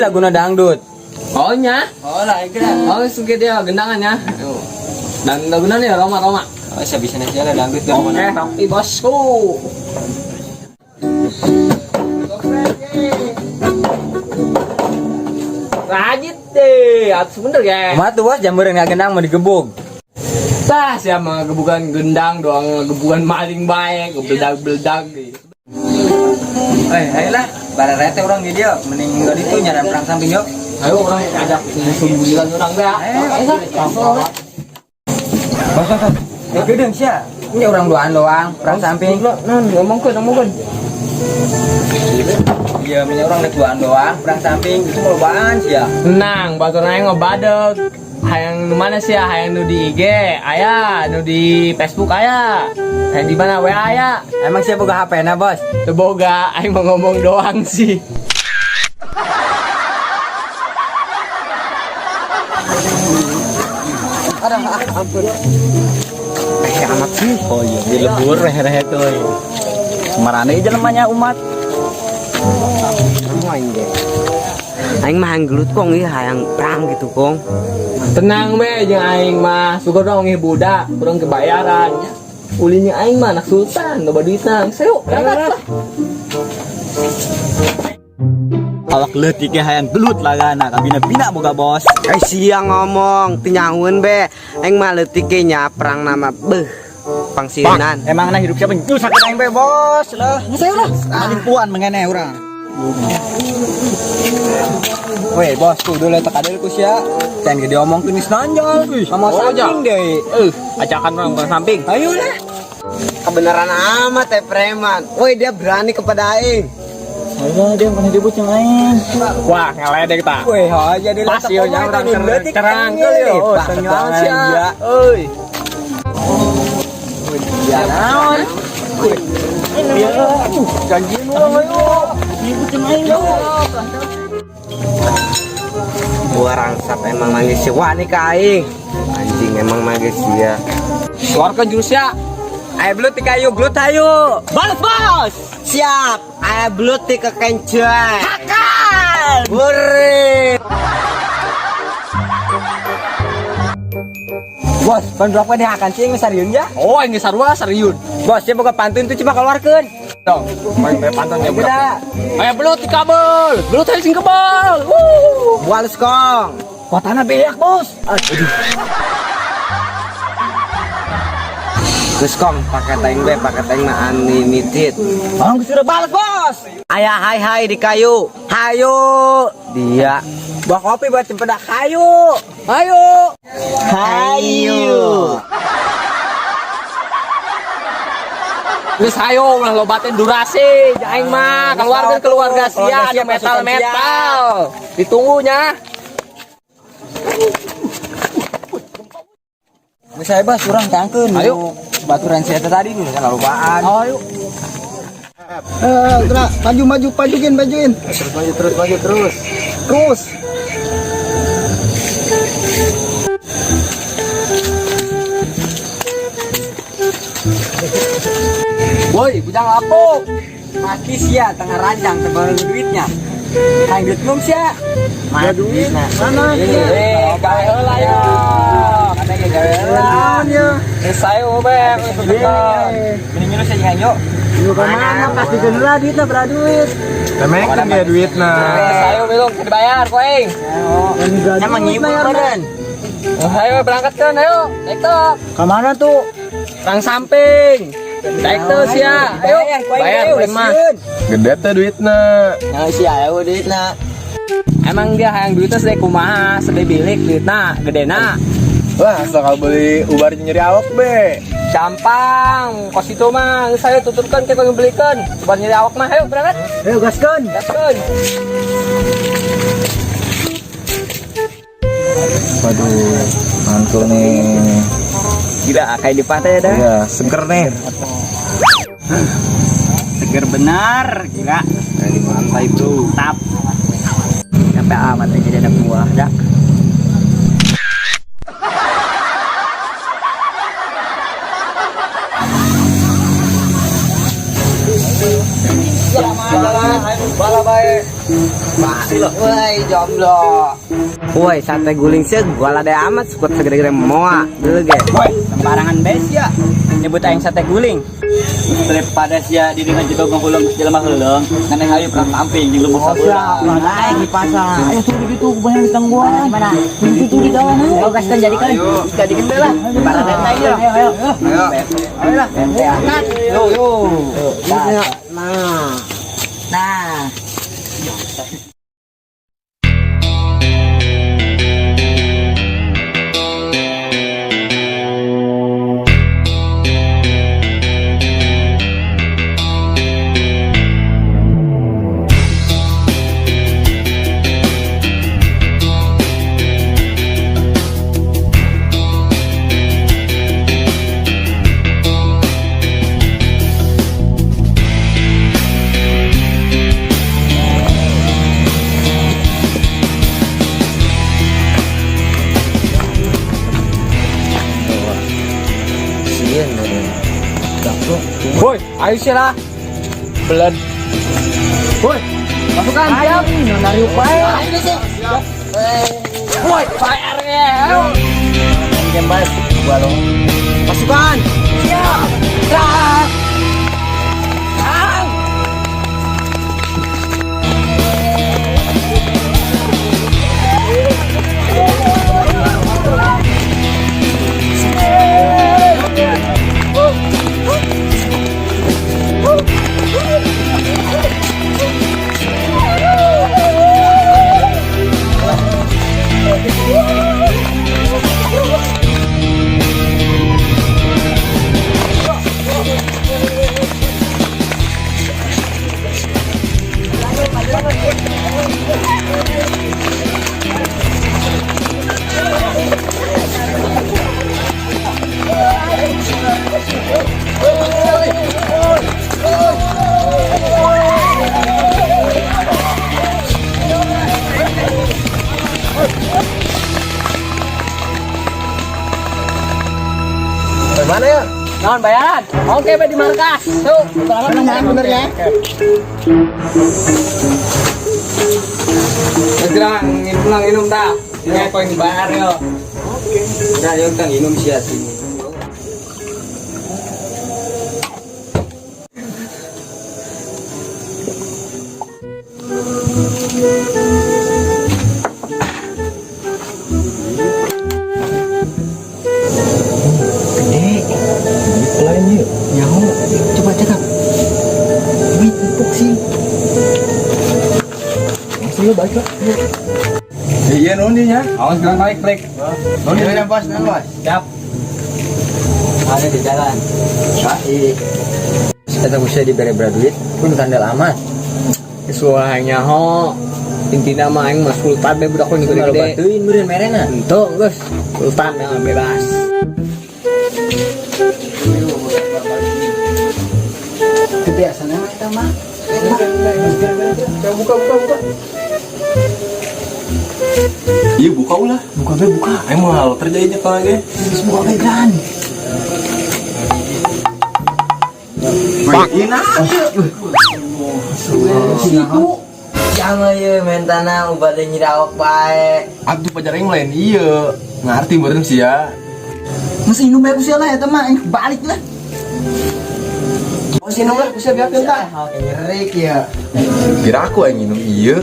laguna dangdut. Oh nya. Oh lah, kira. Oh, suka dia gendangan ya. Dan laguna nih Roma Roma. Oh, saya bisa nasi lah dangdut. Oke, tapi bosku. Rajit deh, atuh bener ya. Kumaha tuh bos, jamburan nggak gendang mau digebug. Tah, siapa ngegebukan gendang doang, ngegebukan maling baik, ngebeledag-beledag gitu. Eh, ayolah, bararete orang di dia, mending enggak itu nyaran perang samping yuk. Ayo orang ajak sembulan orang deh. Ayo, Ayo, bos, bos, bos. Eh, gedeng sih. Ini orang duaan doang, perang samping. Non, ngomongkeun, ngomongkeun. Iya, punya orang udah duaan doang, perang samping itu mau baan sih ya. Tenang, batur aing ngebadeg. Hayang nu mana sih ya? Hayang nu di IG, aya, nu di Facebook aya. Hayang di mana WA aya. Emang siapa boga HP na, bos? Teu boga, aing mau ngomong doang sih. Eh, amat sih. Oh iya, di lebur rehe-rehe tuh. Marane jelemanya umat. Aing ge. Aing mah hayang gelut kong ieu hayang perang gitu kong. Tenang be, jeung aing mah suka dong ngih budak, kurang kebayaran. Ulinnya aing mah anak sultan, loba duitna. Sayo, berangkat lah. Awak leutik ge hayang gelut lagana, kabina-bina boga bos. Eh sia ngomong teu nyahueun be. Aing mah leutik ge nya perang nama beuh pangsieunan. Emang nah hidup siapa nyusahkeun aing be bos lah. Saya lah. Malimpuan mengene urang. Weh, bos, kudu letak adil ku sia. Jangan gede omongkeun geus nonjol. Ngomong Oh, samping deh. Ajakan orang perang samping. Ayo lah. Kebenaran amat eh preman. Woi dia berani kepada aing. Ayo dia mana ribut yang lain. Wah, ngeledek ta. Weh, aja di Pas yo nya orang kerangkel yo. Oh, senyawan sia. Euy. Ya naon? Janjiin urang ayo. Gua rangsap emang manggis si wani ka aing. Anjing emang manggis sia. Keluarkan jurusnya. Ayo belut di kayu, belut ayo. Balas, bos. Siap. Aya belut ti kekencuan. Hakan. Hore. Bos, pan berapa deh akan sih yang seriun ya? Oh, ini sarua seriun. Bos, siapa boga pantun tuh coba keluarkan. Dong, main main pantun ya budak. Udah. Ayo belut di kabel. Belut ayo sing kebal. Wuh. Buales kong. Kotana beak bos. Geus kong paket aing be paket aing mah unlimited. Bang sudah balas bos. Ayah hai hai di kayu. Hayu dia. Buah kopi buat cempedak kayu. Ayo. Hayu. Geus ayo ulah lobatin durasi. Aing mah keluarga keluarga sia ada metal metal. Ditunggunya. Saya bos, urang tangkeun. Ayo. Baturan saya tadi dulu kan lupaan. Ayo. Eh, gerak, maju maju pajuin pajuin. Terus maju terus maju terus. Terus. Woi, bujang lapuk. Pasti sia tengah rancang terbaru duitnya. Hang duit belum sia? Mana duit? Mana? Eh, gawe heula yo. Katanya gawe heula. Ya. Geus ayo be, tekan. Mending nyuruh saya yuk. Lu kemana? Pasti geura duitnya beraduit. Temekan dia duit nah. Geus ayo belum dibayar ku aing. Emang ngibul badan. Ayo berangkat kan, ayo. Naik tuh. Kemana tuh? Perang samping. Naik tuh sia. Ayo, bayar udah mah. Gede teh duitna. Yang sia ayo duitna. Emang dia hayang duitnya sedih kumaha, sedih bilik duitna, gedena. Wah, asal kalau beli ubar nyeri awak be. Gampang, kos itu mah saya tuturkan ke kau belikan. Coba nyeri awak mah, ayo berangkat. Ayo gaskan. Gaskeun. Waduh, mantul nih. Gila, kayak di pantai dah. Iya, seger nih. Seger benar, gila. Kayak di pantai bro. Tap. Sampai amat aja jadi anak buah dah. Jalan, bala bae. Woi, jomblo. Woi, sate guling sih gua lade amat sukut segede-gede moa. Dulu ge. Woi, sembarangan bes ya. Nyebut aing sate guling. Daripada sia di dengan jedog ngahuleng jelema heuleung, ngan hayu perang tamping jeung lembur sabeula. Aing di pasar. Ayo tuh di situ banyak ditangguhan. Mana? Di situ di jalan. Ayo gaskan jadikan. Jadikan deh lah. Ayo ayo. Ayo. Ayo lah. Yo yo. Nah. Nah. Sieun dari. Woi, ayo sih lah. Beled. Woi, pasukan siap. Nari upaya. Woi, fire ya. Ayo. Game bas, gua lo. Pasukan. Siap. Serang. Serang. Mana ya? Naon bayaran? Oke, be di markas. Tuh, Bener ya. Segera pulang minum ta. Ini aku yang bayar yo. Nah, yo kan minum sia sini. Coba cakap. Duit empuk sih. Iya nuhun nya. Awas bilang balik, balik. Nuhun nya bos, nuhun bos. Siap. Ada di jalan. Sai. Kata usah diberi duit pun kandel amat. Suaranya ho. Intina mah aing mah sultan be budak nu Kalau gede-gede. batuin meureun merena. Ento geus, sultan ya bebas. Kebiasaan emang eta mah. Buka buka buka. Iya buka ulah. Buka be buka. Aing mau hal terjadi kalau lagi. Geus buka we gran. Iya nah. Situ. Jangan ye mentana ubade nyirawak bae. Atuh pacar aing lain iya. Ngarti meureun sia. Mesti inum bae ku sia lah eta mah aing balik lah. Oh sinum lah bisa biarkan tah. Nyerik ya. Kira aku aing minum iya.